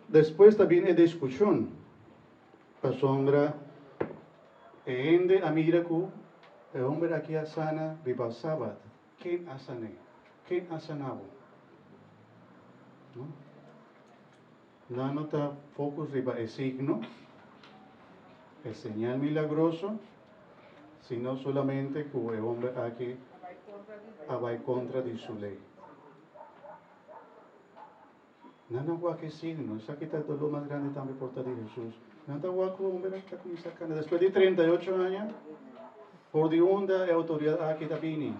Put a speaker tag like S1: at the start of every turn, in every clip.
S1: Despues ta bin e diskushon, pasobra e hende a mira ku e homber aki a sana riba sabat. Ken a san'é? Ken a sana bo? No? Nan no ta focus riba e signo, e señal milagroso, sino solamente ku e homber aki a bai kontra di su lei. Nan a wak e signo. Esaki ta e doló mas grandi tambe por ta di Hesus. Nan ta wak ku homber aki ta kuminsá kana. Despues di 38 aña, for di unda e outoridat aki ta bini?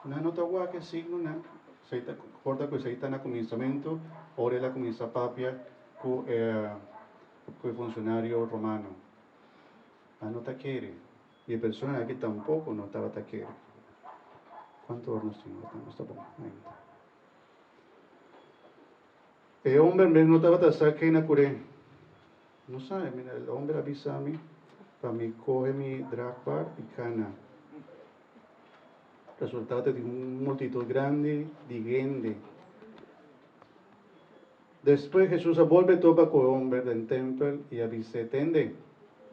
S1: Nan no ta wak e signonan. Esei ta, korda ku esei ta na kuminsamentu, ora el a kuminsá papia ku e ku e funshonario romano. Nan no ta kere. I e personanan aki tampoko no tabata kere. Kuantu ora nos tin? Nos ta bon ainda. E homber mes no tabata sa ken a cur'é. No sa, e homber a bisa mi pa mi coge mi draagbaar y cana. Resultado di un multitud grandi di hende. Despues Jesús a bolbe topa cu e homber den tempel y a bis'é, Tende,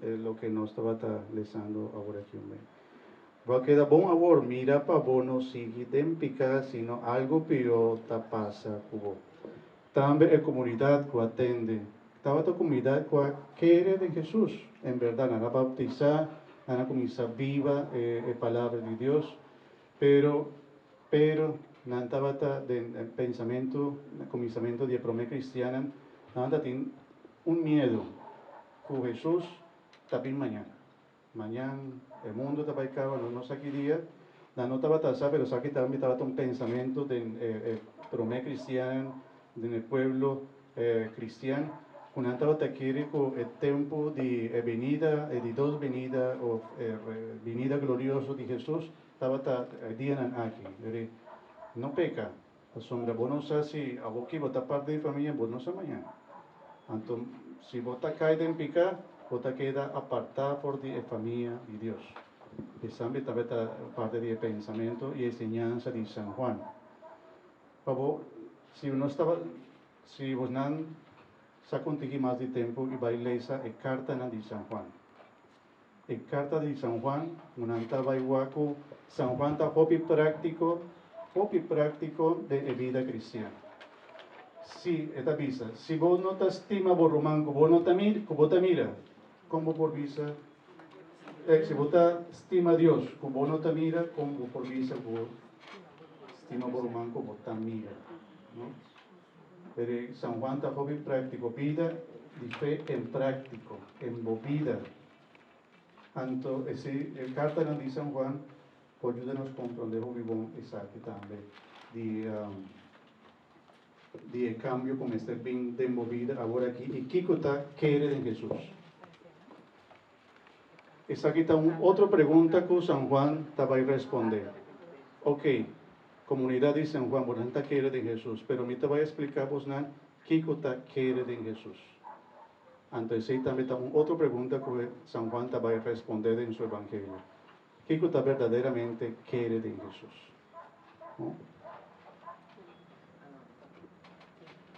S1: e loke nos tabata lesando awor aki un be. Bo a keda bon awor, mira pa bo no sigui den piká sino algu pió ta pasa ku bo. Tambe e komunidat ku a tende tabata komunidat ku a kere den Hesus. En bèrdat nan a baptisá, nan a kuminsá biba e palabra di Dios, pero pero nan tabata den pensamentu, na kuminsamentu di e promé kristiannan, nan ta tin un miedu ku Hesus ta bin mañana. Mañan e mundo ta bai caba, no no sa ki dia. Nan no tabata sa, pero sa ki tambe tabata un pensamento den e prome cristian, den e pueblo cristian, cu nan tabata kere cu e tempo di e benida, e di dos benida of e benida glorioso di Jesus tabata e dianan aki. Eri, no peca, pasobra bo no sa si awoki bo ta parti di famia, bo no sa mañan. Anto, si bo ta kai den piká, bo ta keda apartá for di e famia di Dios. Esaki tabata parti di e pensamentu i e siñansa di San Juan. Pa bo, si nos taba, si bosnan sa kontigi mas di tempu i bai lesa e kartanan di San Juan. E karta di San Juan, nan ta bai wak ku San Juan ta hopi práktiko, hopi práktiko den e bida kristian. Sí, e ta bisa, si bo no ta stima bo ruman ku bo no ta mira, ku bo ta mira, kon bo por bisa, eh, si bo ta stima Dios ku bo no ta mira, kon bo por bisa ku bo stima bo ruman ku bo ta mira? No? Pero San Juan ta hopi práktiko, bida di fe en práktiko, en bo bida. Anto esei e kartanan di San Juan por yuda nos komprondé hopi bon esaki tambe di di e kambio ku mester bin den bo bida awor aki i kiko ta kere den Hesus. Esaki ta un otro pregunta ku San Juan ta bai respondé. Oke, komunidat di San Juan, bonan ta kere den Hesus, pero mi ta bai espliká bosnan kiko ta kere den Hesus. Anto esei tambe ta un otro pregunta ku San Juan ta bai respondé den su Evangelio. Kiko ta berdaderamente kere den Hesus? No?